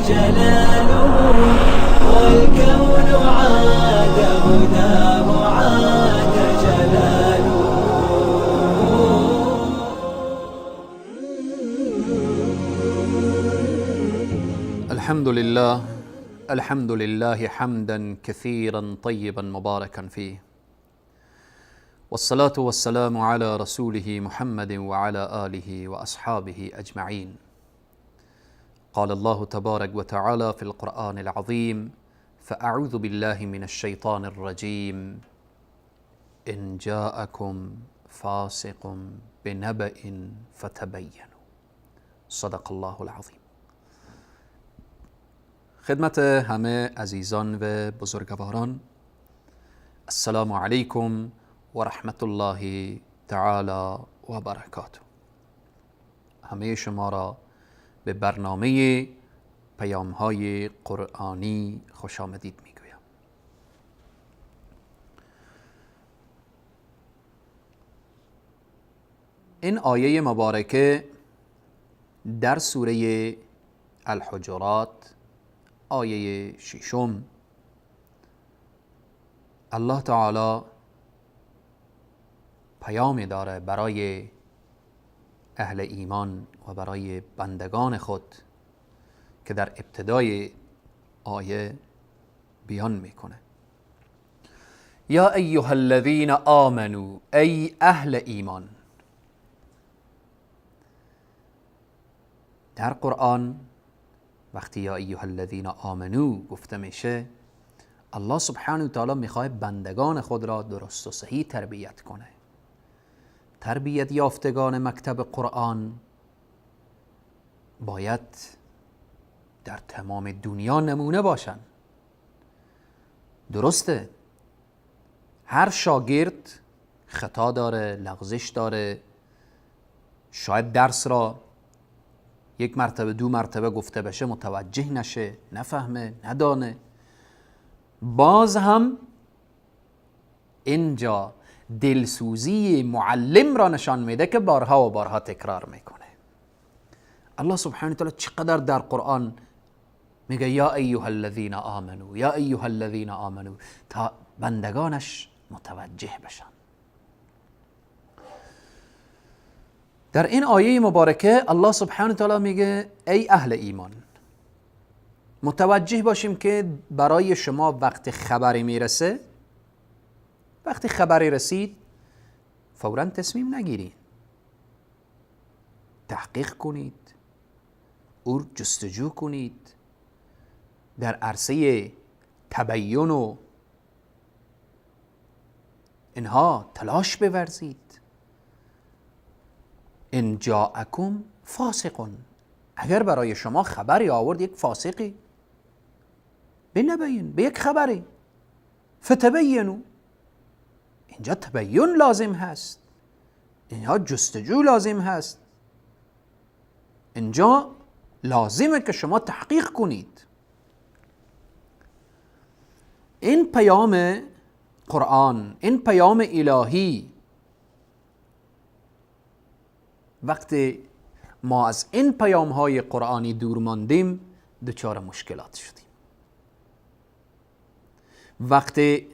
جلاله، والكون عاد هداه عاد جلاله. الحمد لله، الحمد لله حمدا كثيرا طيبا مباركا فيه، والصلاة والسلام على رسوله محمد وعلى آله وأصحابه أجمعين. قال الله تبارك وتعالى في القرآن العظيم: فأعوذ بالله من الشيطان الرجيم، إن جاءكم فاسق بنبأ فتبينوا. صدق الله العظیم. خدمت همه عزیزان و بزرگواران، السلام علیکم و رحمت الله تعالی و برکاته. همه شما را به برنامه پیام های قرآنی خوش آمدید میگویم. این آیه مبارکه در سوره الحجرات آیه ششم، الله تعالی پیامی داره برای اهل ایمان و برای بندگان خود که در ابتدای آیه بیان میکنه: یا ایها الذین آمنوا، ای اهل ایمان. در قرآن وقتی یا ایها الذین آمنوا گفته میشه، الله سبحانه و تعالی میخواد بندگان خود را درست و صحیح تربیت کنه. تربیت یافتگان مکتب قرآن باید در تمام دنیا نمونه باشن. درسته هر شاگرد خطا داره، لغزش داره، شاید درس را یک مرتبه دو مرتبه گفته بشه متوجه نشه، نفهمه، ندانه. باز هم اینجا دلسوزی معلم را نشان میده که بارها و بارها تکرار میکنه. الله سبحانه و تعالی چقدر در قرآن میگه یا ایها الذین آمنو، یا ایها الذین آمنو، تا بندگانش متوجه بشن. در این آیه مبارکه الله سبحانه و تعالی میگه ای اهل ایمان، متوجه باشیم که برای شما وقت خبری میرسه، وقتی خبری رسید فوراً تصمیم نگیرید، تحقیق کنید، او جستجو کنید، در عرصه تبیین و اینها تلاش بورزید. ان جاءکم فاسق، اگر برای شما خبری آورد یک فاسقی، بنبین، به یک خبری، فتبینوا، اینجا تبیین لازم هست، اینجا جستجو لازم هست، اینجا لازمه که شما تحقیق کنید. این پیام قرآن، این پیام الهی، وقتی ما از این پیام های قرآنی دور ماندیم دچار مشکلات شدیم. وقتی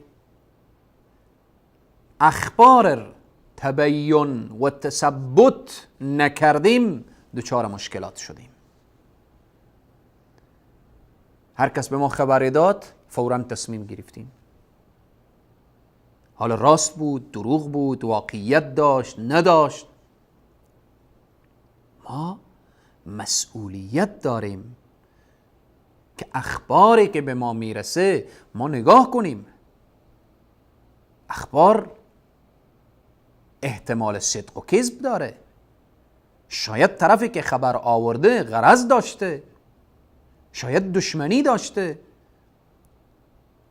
اخبار تبیین و تثبت نکردیم دچار مشکلات شدیم. هر کس به ما خبری داد فوراً تصمیم گرفتیم، حالا راست بود، دروغ بود، واقعیت داشت، نداشت. ما مسئولیت داریم که اخباری که به ما میرسه ما نگاه کنیم. اخبار احتمال صدق و کذب داره، شاید طرفی که خبر آورده غرض داشته، شاید دشمنی داشته.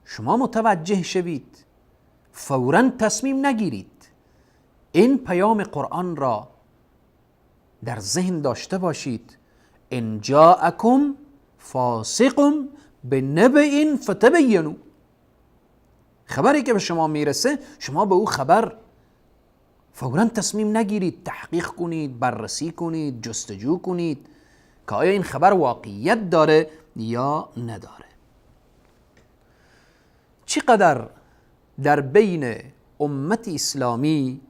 شما متوجه شوید، فوراً تصمیم نگیرید. این پیام قرآن را در ذهن داشته باشید: ان جاءکم فاسق بنبأ فتبینوا. خبری که به شما میرسه شما به او خبر فوراً تصمیم نگیرید، تحقیق کنید، بررسی کنید، جستجو کنید که آیا این خبر واقعیت داره یا نداره. چقدر در بین امت اسلامی،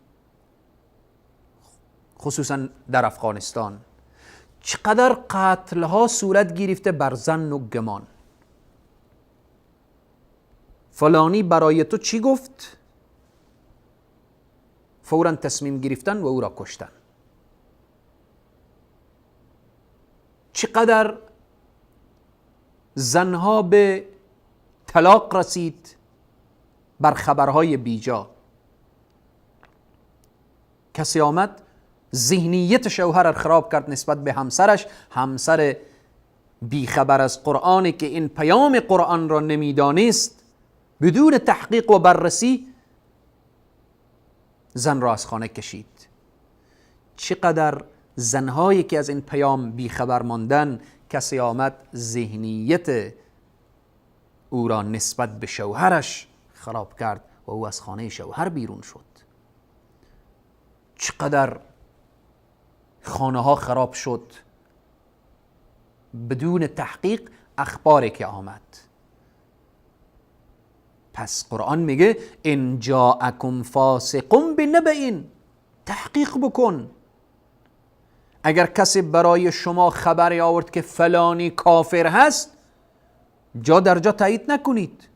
خصوصا در افغانستان، چقدر قتل ها صورت گرفته بر ظن و گمان. فلانی برای تو چی گفت؟ فوراً تصمیم گرفتن و او را کشتن. چقدر زنها به طلاق رسید بر خبرهای بیجا. کسی آمد ذهنیت شوهر را خراب کرد نسبت به همسرش، همسر بیخبر از قرآن که این پیام قرآن را نمیدانست، بدون تحقیق و بررسی زن را از خانه کشید. چقدر زنهایی که از این پیام بیخبر ماندن، کسی آمد ذهنیت او را نسبت به شوهرش خراب کرد و او از خانه شوهر بیرون شد. چقدر خانه ها خراب شد بدون تحقیق اخباری که آمد. پس قرآن میگه ان جاءکم فاسق بنبأ، تحقیق بکن. اگر کسی برای شما خبری آورد که فلانی کافر هست، جا در جا تایید نکنید.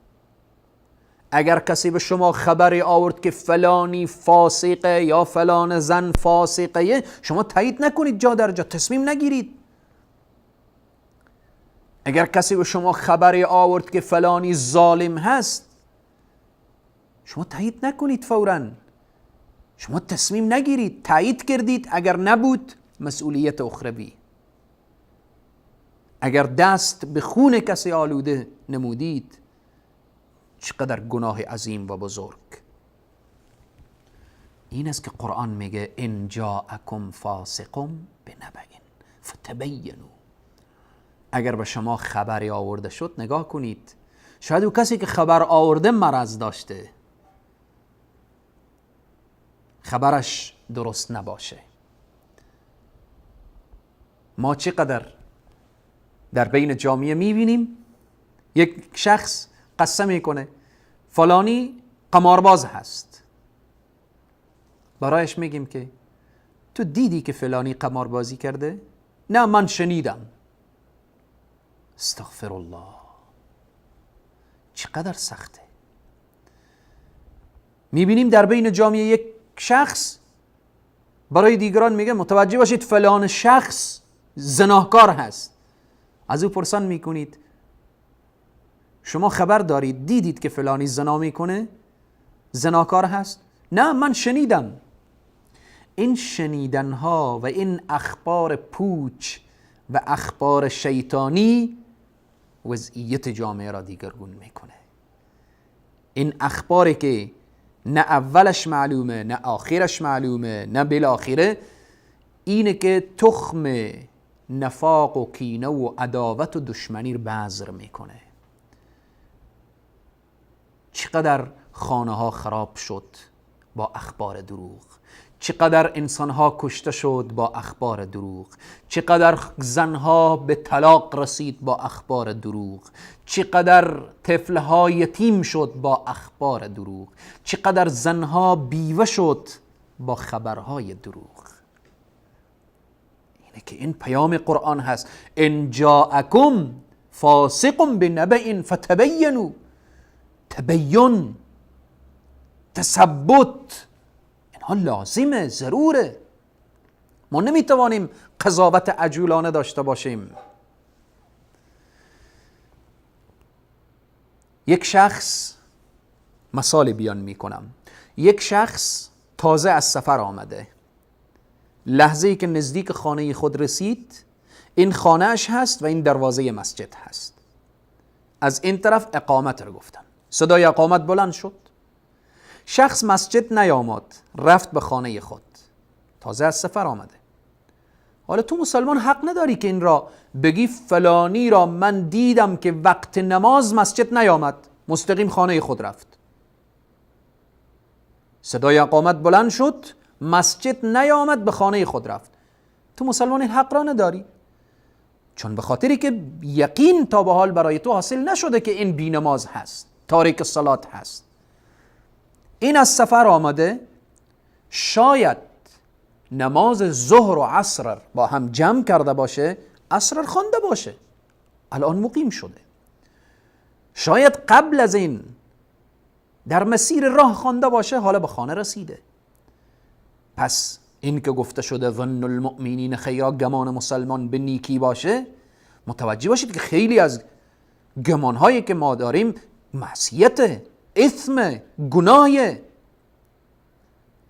اگر کسی به شما خبری آورد که فلانی فاسقه یا فلان زن فاسقه، شما تایید نکنید، جا در جا تصمیم نگیرید. اگر کسی به شما خبری آورد که فلانی ظالم هست، شما تایید نکنید فوراً، شما تصمیم نگیرید. تایید کردید، اگر نبود مسئولیت اخروی. اگر دست به خون کسی آلوده نمودید، چقدر گناه عظیم و بزرگ. این است که قرآن میگه ان جاءکم فاسق بنبأ فتبینوا. اگر به شما خبری آورده شد، نگاه کنید، شاید او کسی که خبر آورده مرض داشته، خبرش درست نباشه. ما چقدر در بین جامعه میبینیم یک شخص قسم میکنه فلانی قمارباز هست، برایش میگیم که تو دیدی که فلانی قماربازی کرده؟ نه من شنیدم. استغفر الله، چقدر سخته. میبینیم در بین جامعه یک شخص برای دیگران میگه متوجه باشید فلان شخص زناهکار هست. از او پرسان میکنید شما خبر دارید، دیدید که فلانی زنا میکنه، زناکار هست؟ نه من شنیدم. این شنیدنها و این اخبار پوچ و اخبار شیطانی وضعیت جامعه را دیگرگون میکنه. این اخباری که نه اولش معلومه، نه آخرش معلومه، نه بالاخره، اینه که تخم نفاق و کینه و عداوت و دشمنی رو بذر میکنه. چقدر خانه ها خراب شد با اخبار دروغ، چقدر انسان ها کشته شد با اخبار دروغ، چقدر زنها به طلاق رسید با اخبار دروغ، چقدر طفل ها یتیم شد با اخبار دروغ، چقدر زنها بیوه شد با خبرهای دروغ. اینه که این پیام قرآن هست، ان جاءکم فاسق بنبأ فتبینوا. تبین، تثبت، اینها لازمه، ضروره. ما نمیتوانیم قضاوت عجولانه داشته باشیم. یک شخص، مثال بیان میکنم، یک شخص تازه از سفر آمده، لحظه‌ای که نزدیک خانه خود رسید، این خانه‌اش هست و این دروازه مسجد هست، از این طرف اقامت رو گفتن، صدای اقامت بلند شد، شخص مسجد نیامد، رفت به خانه خود، تازه از سفر آمده. حالا تو مسلمان حق نداری که این را بگی فلانی را من دیدم که وقت نماز مسجد نیامد، مستقیم خانه خود رفت. صدای اقامت بلند شد، مسجد نیامد، به خانه خود رفت. تو مسلمان این حق را نداری، چون به خاطری که یقین تا به حال برای تو حاصل نشده که این بینماز هست، تارک صلات هست. این از سفر آمده، شاید نماز ظهر و عصر با هم جمع کرده باشه، عصر خوانده باشه، الان مقیم شده. شاید قبل از این در مسیر راه خوانده باشه، حالا به خانه رسیده. پس این که گفته شده ظن المؤمنین خیرا، گمان مسلمان به نیکی باشه، متوجه باشید که خیلی از گمانهایی که ما داریم معصیت، اثم، گناه.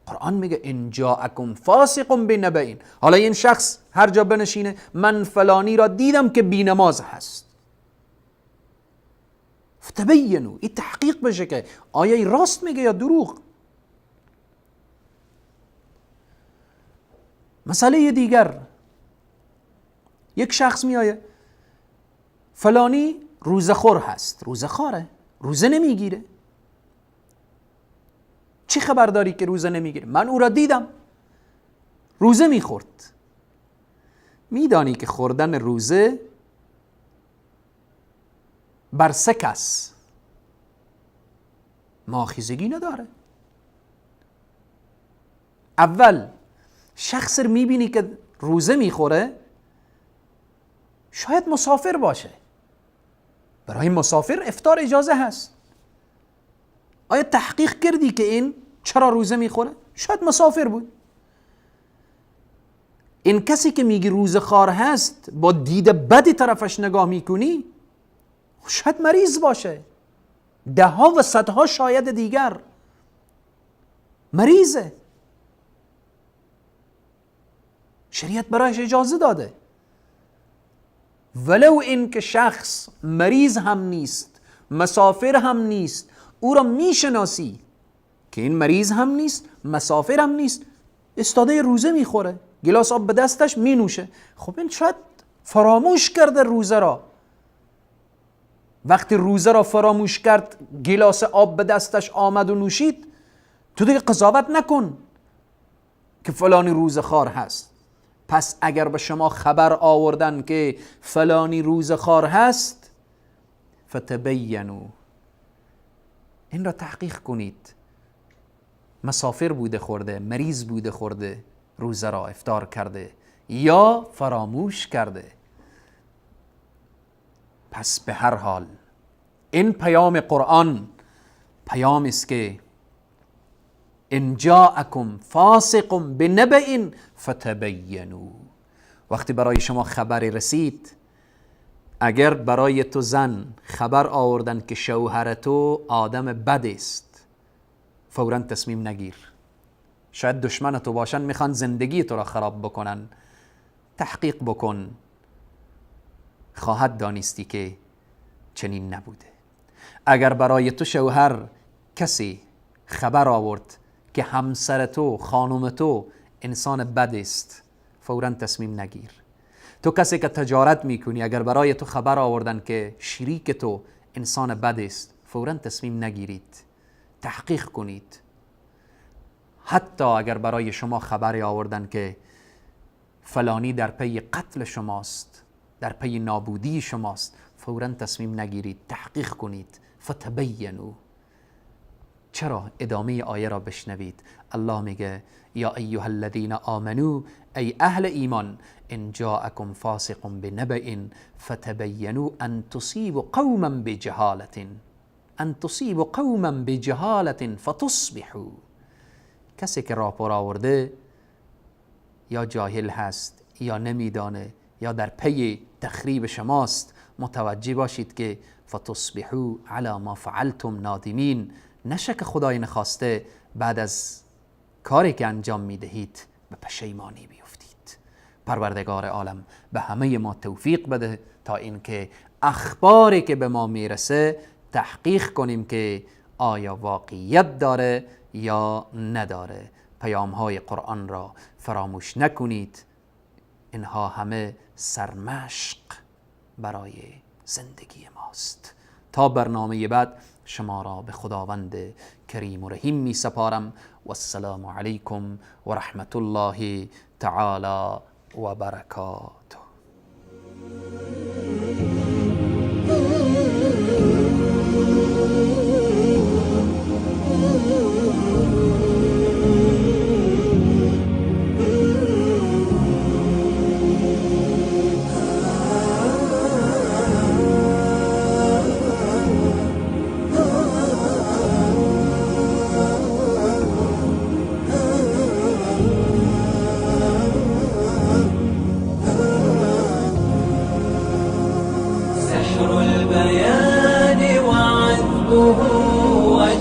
قرآن میگه ان جاءکم فاسق بنبأ. حالا این شخص هر جا بنشینه، من فلانی را دیدم که بینماز هست، فتبینوا، این تحقیق بشه که آیا این راست میگه یا دروغ. مسئله دیگر، یک شخص میآیه، فلانی روزه خور هست، روزه خواره، روزه نمیگیره. چی خبر داری که روزه نمیگیره؟ من او را دیدم روزه میخورد. میدانی که خوردن روزه بر سه کس ماخذگی نداره. اول، شخص رو میبینی که روزه میخوره، شاید مسافر باشه، برای مسافر افطار اجازه هست. آیا تحقیق کردی که این چرا روزه میخوره؟ شاید مسافر بود. این کسی که میگی روزه خوار هست، با دید بدی طرفش نگاه میکنی، شاید مریض باشه، ده ها و صدها شاید دیگر مریضه، شریعت برایش اجازه داده. ولو این که شخص مریض هم نیست، مسافر هم نیست، او را میشناسی که این مریض هم نیست، مسافر هم نیست، استاده روزه میخوره، گلاس آب به دستش مینوشه، خب این شاید فراموش کرده روزه را. وقتی روزه را فراموش کرد، گلاس آب به دستش آمد و نوشید، تو دیگه قضاوت نکن که فلانی روزه خوار هست. پس اگر به شما خبر آوردن که فلانی روزه خوار هست، فتبینوا، این را تحقیق کنید. مسافر بوده خورده، مریض بوده خورده، روزه را افطار کرده یا فراموش کرده. پس به هر حال این پیام قرآن پیام است که ان جاءکم فاسق بنبأ فتبینوا. وقتی برای شما خبری رسید، اگر برای تو زن خبر آوردن که شوهر تو آدم بد است، فوراً تصمیم نگیر. شاید دشمن تو باشن، میخوان زندگی تو را خراب بکنن. تحقیق بکن، خواهد دانستی که چنین نبوده. اگر برای تو شوهر کسی خبر آورد که همسر تو، خانم تو انسان بد است، فوراً تصمیم نگیر. تو کسی که تجارت میکنی، اگر برای تو خبر آوردن که شریک تو انسان بد است، فوراً تصمیم نگیرید، تحقیق کنید. حتی اگر برای شما خبری آوردن که فلانی در پی قتل شماست، در پی نابودی شماست، فوراً تصمیم نگیرید، تحقیق کنید. فتبینوا. چرا؟ ادامه آیه را بشنوید. الله میگه یا ایها الذین آمنو، ای اهل ایمان، ان جاءکم فاسق بنبأ فتبینوا ان تصیبوا قوما بجهالة، ان تصیبوا قوما بجهالة فتصبحوا. کسی که راپور آورده یا جاهل هست یا نمیدانه یا در پی تخریب شماست، متوجه باشید که فتصبحوا علی ما فعلتم نادمین. نشه که خدای نخواسته بعد از کاری که انجام میدهید به پشیمانی بیفتید. پروردگار عالم به همه ما توفیق بده تا اینکه اخباری که به ما میرسه تحقیق کنیم که آیا واقعیت داره یا نداره. پیام های قرآن را فراموش نکنید، اینها همه سرمشق برای زندگی ماست. تا برنامه بعد شما را به خداوند کریم و رحیم می سپارم. و السلام علیکم و رحمت الله تعالی و برکاته.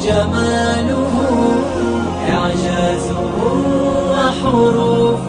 جماله، إعجازه وحروفه.